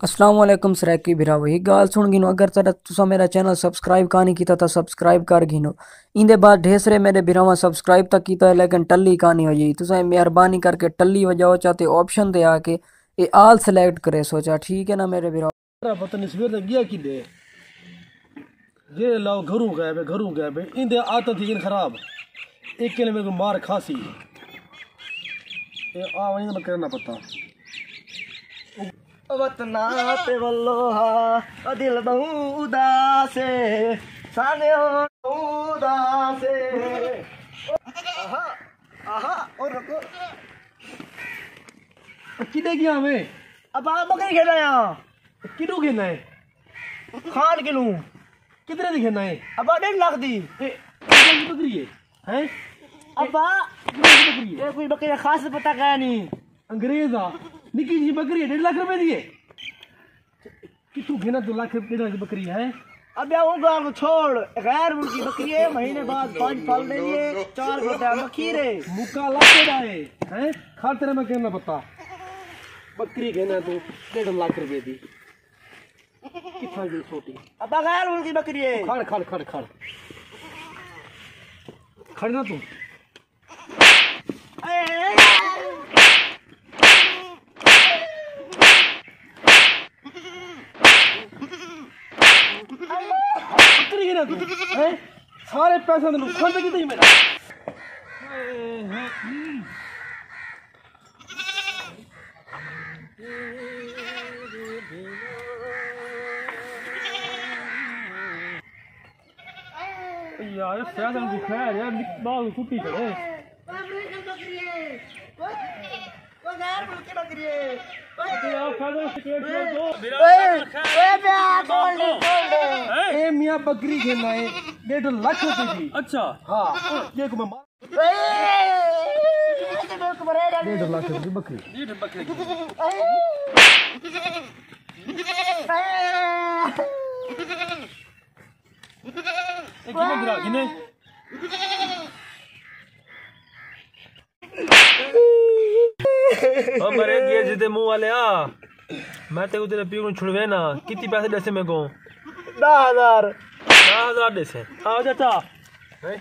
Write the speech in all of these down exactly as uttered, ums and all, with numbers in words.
السلام علیکم سرائیکی بھراوو، ہک ڳالھ سُݨ گھنو، اگر تساں میݙا چینل سبسکرائب کائنی کیتا تاں سبسکرائب کر گھنو۔ ایندے بعد ڈھیر سارے میݙے بھراواں سبسکرائب تاں کیتا ہے، لیکن ٹلی کائنی ہوئی۔ تساں مہربانی کر کے ٹلی وڄاؤ چا تے آپشن تے آ کے اے آل سلیکٹ کریسو چا، ٹھیک ہے نا میݙے بھراؤ؟ پتہ نہیں سویر دا گیا کدے۔ جے لاؤ گھروں غائب ہے، گھروں غائب ہے۔ ایندے عادتاں تھی ڳئین خراب۔ ایک کلے میرے کو مار کھاسی۔ اے آ ونڄ میں کرنا پتا۔ وطنا تے ولو ہا، او دل ٻہوں اداس ہے، ساݙے ٻہوں اداس ہے۔ آہا، آہا، او رکو۔ کݙے ڳیا میں؟ ابا، ٻکری گھن آیا۔ کݙوں گھن آئے؟ خان کنوں۔ کتنے دی گھن آئے؟ ابا، ݙیڈھ لکھ دی۔ اے، کتنے دی ٻکری ہے؟ ہیں؟ ابا، کتنے دی ٻکری ہے؟ اے کوئی ٻکری دا خاص پتہ کائنی۔ انگریز آ، نکی جی ٻکری ہے، ݙیڈھ لکھ روپے دی ہے۔ کتھوں گھن آئے توں لکھ، ݙیڈھ لکھ دی ٻکری ہے؟ ابا، اوں ڳالھ کوں چھوڑ، غیر ملکی ٻکری ہے، مہینے بعد پنج پھل ݙیندی ہے، چار کلو ٹائم کھیر ہے۔ مکا لکھ دا ہے، ہیں؟ کھڑ تیرے میں کہنا پتا۔ ٻکری گھن آئے توں ݙیڈھ لکھ روپے دی۔ کتھاں ڳئی سوٹی؟ ابا، غیر ملکی ٻکری ہے۔ کھڑ، کھڑ، کھڑ، کھڑ۔ کھڑ نا توں۔ ٻکری گھن آئے توں، ہیں؟ سارے پیسے توں نقصان تے کیتا ہی میݙا۔ یار، فیضل دی خیر یار، نک-، ٻال کٹی کھڑے۔ یار، فیضل سکیٹ چھوڑ دو۔ اے میاں ٻکری گھن آئے، ݙیڈھ لکھ روپے دی۔ اچھا۔ ہاں، یہ کو میں مار ݙیڈھ لکھ دی ٻکری۔ ݙیڈھ ٻکری۔ اے کنے گرا، کنے؟ او مرے ڳئے جی دے منہ والے آ۔ میں تے ادھر پیو کوں چھڑوے نا۔ کتی پیسے ݙیسے میکوں؟ ݙاہ ہزار۔ ݙاہ ہزار ݙیسے۔ آ چاچا۔ ہیں؟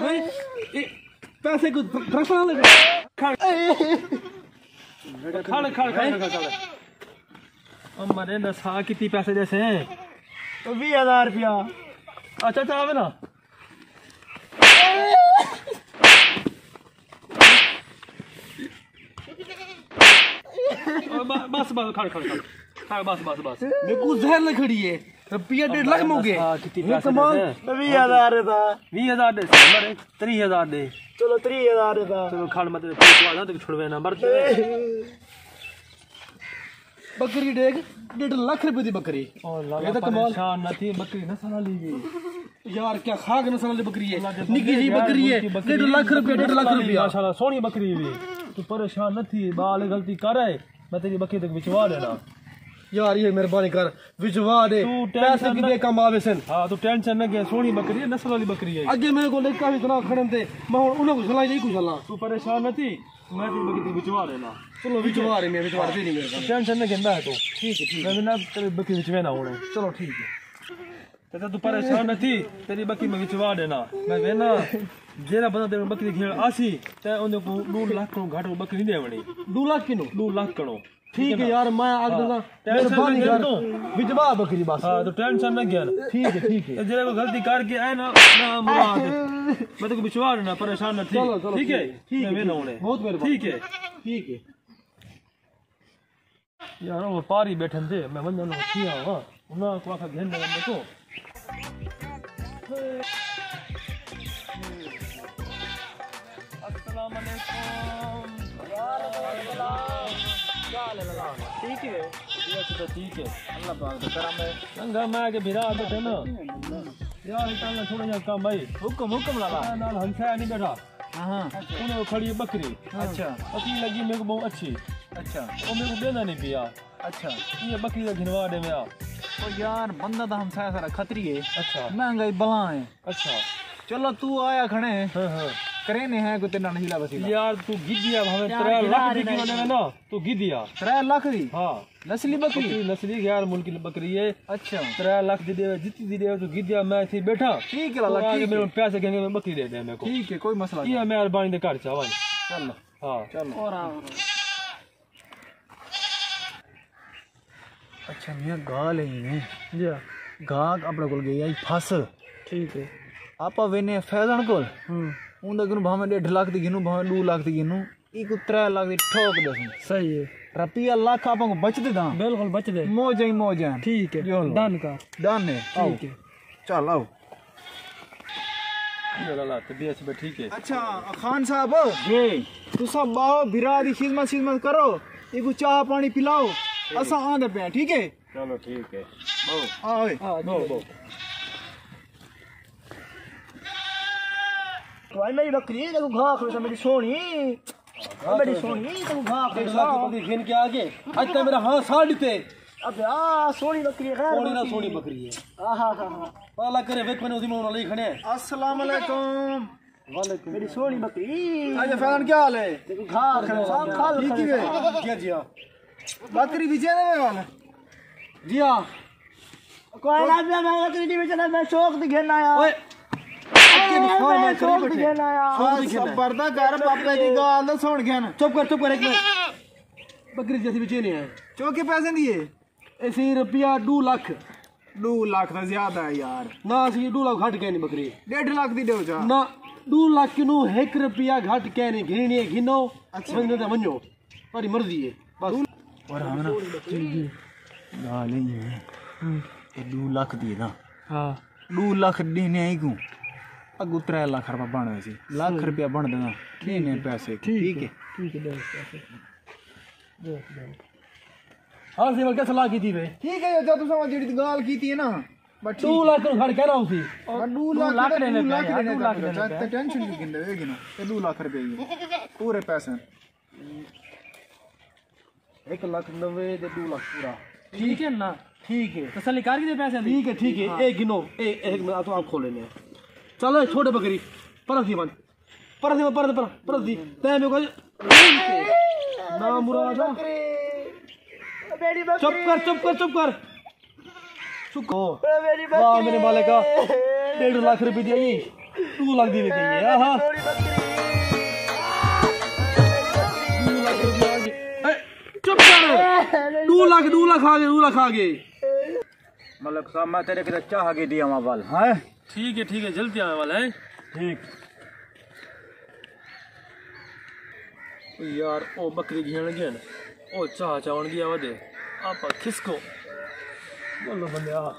ہیں؟ اے پیسے کو رسنا لگا۔ کھڑ۔ کھڑ، کھڑ، کھڑ، کھڑ، کھڑ۔ او مرے ݙسا کتی پیسے ݙیسے؟ ویہہ ہزار روپیہ۔ اچھا، اچھا، آوے نا۔ او ب-، بس، بس، کھڑ، کھڑ، کھڑ۔ کھڑ، بس، بس، بس۔ میکوں زہر نہ کھڑی ہے۔ روپیہ ݙیڈھ لکھ مڳے۔ ہاں، کتی پیسے کمال۔ ݙیسے؟ ویہہ ہزار دا۔ ویہہ ہزار ݙیسے، مرے، تریہہ ہزار ݙے۔ چلو، تریہہ ہزار دا۔ چلو، کھڑ، مطلب، پولیس والا تے چھڑوے نا، مرد۔ ٻکری ݙیکھ، ݙیڈھ لکھ روپے دی ٻکری۔ او لالا، اے تاں کمال۔ پریشان نہ تھی، ٻکری نسل والی وی۔ یار، کیا خاک نسل والی ٻکری ہے؟ اللہ دے نکی جی بندے، ٻکری ہے، ٻکری۔ ݙیڈھ لکھ روپے، ݙیڈھ لکھ روپیہ۔ ماشاءاللہ، سوہݨی ٻکری وی۔ توں پریشان نہ تھی، ٻال غلطی کر آئے، میں تیݙی ٻکری تک وچوا ݙینا۔ یار، یہ مہربانی کر، وچوا ݙے، توں ٹینشن پیسے نہ کݙے کم آوے سن۔ ہاں، توں ٹینشن نہ گھن، سوہݨی ٻکری ہے، نسل والی ٻکری ہے۔ اڳے میݙے کول کافی طرح کھڑن تے، میں ہݨ انہاں کوں سلائی نہیں کوں سلاں۔ توں پریشان نہ تھی، میں تیݙی ٻکری تک وچوا ݙینا۔ چلو، وچوا ݙے، میں وچوا ݙے، میری مہربانی۔ ٹینشن نہ گھن، میں تو۔ ٹھیک ہے، ٹھیک ہے۔ میں نہ تیݙی ٻکری وچ وینا ہݨ۔ چلو، ٹھیک ہے۔ تے توں پریشان نہ تھی، تیݙی ٻکری میں وچوا ݙینا۔ میں وینا، جیڑھا بندہ تیݙی ٻکری گھن آسی، تے اوندے کوں ݙو لکھ کنوں گھٹ ٻکری نہیں ݙیوݨی۔ ݙو لکھ کنوں؟ ݙو لکھ کنوں۔ ٹھیک ہے یار، میں آکھ ݙینا، ٹینشن نہ گھن توں۔ وچوا ٻکری بس۔ ہاں، توں ٹینشن نہ گھن۔ ٹھیک ہے، ٹھیک ہے۔ تے جیڑھا کوئی غلطی کر کے آئے نا، نا مراد، میں تیکوں وچوا ݙینا، پریشان نہ تھی۔ چلو، چلو، ٹھیک ہے؟ ٹھیک ہے، میں وینا ہݨ۔ بہت مہربانی۔ ٹھیک ہے۔ ٹھیک ہے۔ یار، او وپاری ٻیٹھن تے، میں ونڄاں انہاں کوں تھی آواں۔ انہاں کوں آکھاں گھن ݙے میکوں۔ السلام علیکم۔ وعلیکم السلام۔ کیا حال ہے لالا؟ ٹھیک ہے؟ ٹھیک ہے، ٹھیک ہے۔ اللہ پاک دا کرم ہے۔ چنڳا، میں کہ بھرا ٻیٹھا نا۔ یار، ہک تاں تھوڑا جیہا کم ہے۔ حکم، حکم لالا۔ نال ہمسایہ نہیں ٻیٹھا۔ ہاں، ہاں۔ انہاں کوں کھڑی ہے ٻکری۔ اچھا۔ ٻکری لڳی میکوں ٻہوں اچھی۔ اچھا۔ او میکوں ݙیندا نہیں پیا۔ اچھا۔ یہ ٻکری دا گھنوا ݙے میاں۔ او یار، بندہ تاں ہمسایہ سارا کھتری ہے۔ اچھا۔ مہنگائی بلا ہے۔ اچھا۔ چلو، توں آیا کھڑے۔ ہاں، ہاں۔ کرے نے ہیں کوئی تیرے نال ہیلا وسیلا؟ یار، تو گدیا، بھاویں ترے لکھ دی کیوں ݙیوے نا، تو گدیا۔ ترے لکھ دی؟ ہاں۔ نسلی بکری؟ بکری نسلی غیر ملکی بکری ہے۔ اچھا۔ ترے لکھ دی ݙیوے، جتنی دی ݙیوے، تو گدیا، میں اتھے بیٹھا۔ ٹھیک ہے لالا، تو آ کے ٹھیک میرے ہے۔ پیسے گھن کے میں بکری ݙے ݙے میرے کو۔ ٹھیک ہے، کوئی مسئلہ نہیں۔ مہربانی دے گھر چا ونڄ۔ چل۔ ہاں۔ چل۔ اور آ، اور آ۔ اچھا میاں، ڳالھ اے ہے۔ جی۔ گاہک اپݨے کول ڳئی آئی پھس۔ ٹھیک ہے۔ آپاں وینے فیضان کول۔ ہوں۔ اوندا کنوں بھاویں ݙیڈھ لکھ دی گھنوں، بھاویں ݙو لکھ دی گھنوں، ایکوں ترے لکھ دی ٹھوک ݙیسوں۔ صحیح ہے۔ روپیہ لکھ آپاں کوں بچدے تاں۔ بالکل بچدے۔ موجاں ہی موجاں۔ ٹھیک ہے۔ جو لو۔ ڈن کر۔ ڈن ہے۔ آؤ۔ ٹھیک ہے۔ چل آؤ۔ لالا، طبیعت شبیعت ٹھیک ہے؟ اچھا، خان صاحب۔ جی۔ تساں ٻاہو بھرا دی خدمت شدمت کرو، ایکوں چاہ پاݨی پلاؤ، اساں آندے پئے ہیں، ٹھیک ہے؟ چلو ٹھیک ہے۔ ٻہو۔ ہاں، اوئے۔ ہاں، ٻہو، ٹھیک ہے۔ ٻہو۔ تو آئی میری بکری، تیکوں گھا کھڑے سا، میری سوہݨی۔ میری سوہݨی، تیکوں گھا کھڑے سا۔ بکری گھن کے آ گئے۔ اڄ تاں میرا ہاں ساڑ ݙتے۔ ابے آ، سوہݨی بکری ہے، غیر سوہݨی نہ ملکی۔ سوہݨی بکری ہے۔ آہا ہا ہا۔ اللہ کرے، ویکھو نے اسی مونہ لئی کھڑے ہیں۔ السلام علیکم۔ وعلیکم۔ میری سوہݨی بکری۔ اچھا فیضان، کیا حال ہے؟ تیکوں گھا کھڑے سا، کھل ٹھیک ہی کھڑے ہے۔ سا۔ کیا جی ہاں؟ بکری وچے نے میرے وال؟ جی ہاں۔ کوئی نہ پیا، میں بکری نہیں وچنا، میں شوق دی گھن آیا۔ اوئے۔ میں شوق دی گھن آیا۔ شوق دی گھن آیا۔ صبر دا کر، پاپے دی ڳالھ دا سُݨ گھن۔ چپ کر، چپ کر، ایک منٹ۔ بکری جیسی وچے نہیں ہے۔ چوکے پیسے دی ہے؟ اسی روپیہ ݙو لکھ۔ ݙو لکھ تاں زیادہ ہے یار۔ نہ، اسی ݙو لکھ گھٹ کائنی بکری۔ ݙیڈھ لکھ دی ݙیو چا۔ نہ، ݙو لکھ کنوں ہک روپیہ گھٹ کائنی، گھنݨی ہے گھنو، اچھا۔ ونڄݨے تاں ونڄو، تہاݙی مرضی ہے، بس۔ اور ہاں نا، ڳالھ اے ہے، اے ݙو لکھ دی ہے نا۔ ہاں۔ ݙو لکھ ݙینے ایکوں، اڳوں ترے لکھ روپیہ بݨ ویسی، لکھ روپیہ بݨ ݙینا، ݙینے پیسے، ٹھیک ہے؟ ٹھیک ہے، ݙیو پیسے۔ ݙیو، ݙیو۔ ہاں، سی، میں کیا صلاح کیتی وے؟ ٹھیک ہے، جو تساں جیڑھی ڳالھ کیتی ہے نا، بس ٹھیک ہے۔ ݙو لکھ توں گھٹ کہہ رہا ہوں سی۔ اور ݙو لکھ ݙینے پئے، ݙو لکھ ݙینے پئے، ٹینشن کیوں گھندے وے؟ ٹینشن کیوں گھندے وے؟ ٹینشن کیوں گھندے وے؟ پورے پیسے۔ ہک لکھ نوے تے ݙو لکھ پورا۔ ٹھیک ہے نا؟ ٹھیک ہے۔ تسلی کر کے پیسے دی؟ ٹھیک ہے، ٹھیک ہے۔ ہاں۔ اے گھنو، اے، اے ہک منٹ، آپ کھول لینے ہیں۔ چلو، اے چھوڑ بکری، پرس دی ونڄ۔ پرس دی، پرس دی، پرس، پرس دی۔ تیں میرے کو نامراد۔ میری بکری۔ چپ کر، چپ کر، چپ کر۔ چپ کر۔ میری بکری۔ واہ، میرے مالکا۔ ݙیڈھ لکھ روپے دی آئی۔ ݙو لکھ دی وک ڳئی ہے۔ آہا۔ میری بکری۔ ݙو لکھ روپے آ ڳئے۔ اے، چپ کر۔ ݙو لکھ، ݙو لکھ آ ڳئے، ݙو لکھ آ ڳئے۔ ملک صاحب، میں تیݙے کیتے چاہ گھدی آواں ول، ہیں؟ ٹھیک ہے، ٹھیک ہے، جلدی آوے والا ہے۔ ٹھیک۔ یار، او بکری گھن ڳئے ہن، او چاہ چاوݨ ڳیا ودے، آپاں کھسکو۔ بولو بندے آ۔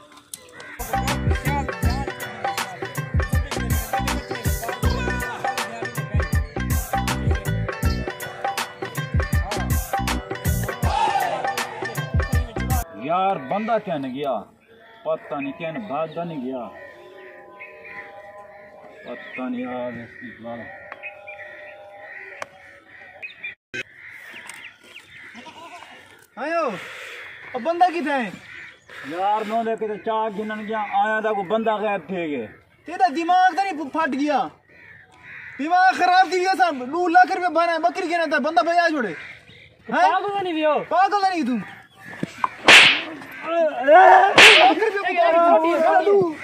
یار، بندہ کیا نہ ڳیا؟ پتہ نہیں کن بھاڳ دا نہیں ڳیا۔ پتہ نہیں آ ڳئے اس کی ڳالھ۔ آیو، او بندہ کتھے ہے؟ یار، میں اودے کیتے چاہ گھنݨ ڳیا، آیا تاں کوئی بندہ غائب تھی ڳئے۔ تیݙا دماغ تاں نہیں پھٹ ڳیا؟ دماغ خراب تھی ڳیا سب۔ ݙو لکھ روپے بھرے، بکری گھنے تاں بندہ بھڄا چھوڑے۔ ہیں؟ پاگل نہیں ویو۔ پاگل نہیں توں۔ ݙو لکھ روپے مکاڑ ݙو۔ ݙو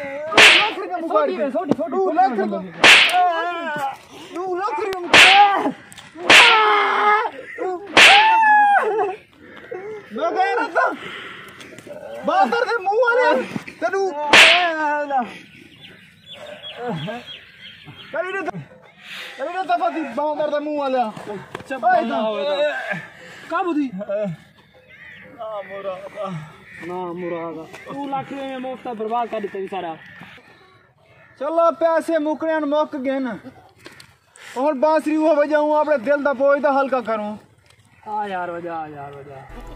لکھ روپے مکاڑ ݙو۔ ݙو لکھ روپے۔ ݙو لکھ روپے مکاڑ۔ میں کہہ رہا تھا، باندر دے منہ والے، تینوں کری نہ، کری نہ دفع تھی باندر دے منہ والے۔ چپ نہ ہوئے تو۔ قابو دی۔ نامراد۔ نامراد۔ ݙو لکھ روپے میں مفت برباد کر ݙتے سارا۔ چلو، پیسے مکݨے ہن، مک ڳئے نا۔ ہݨ بانسری اوہو وڄاؤں، اپݨے دل دا بوجھ دا ہلکا کروں۔ آ یار وڄا، آ یار وڄا۔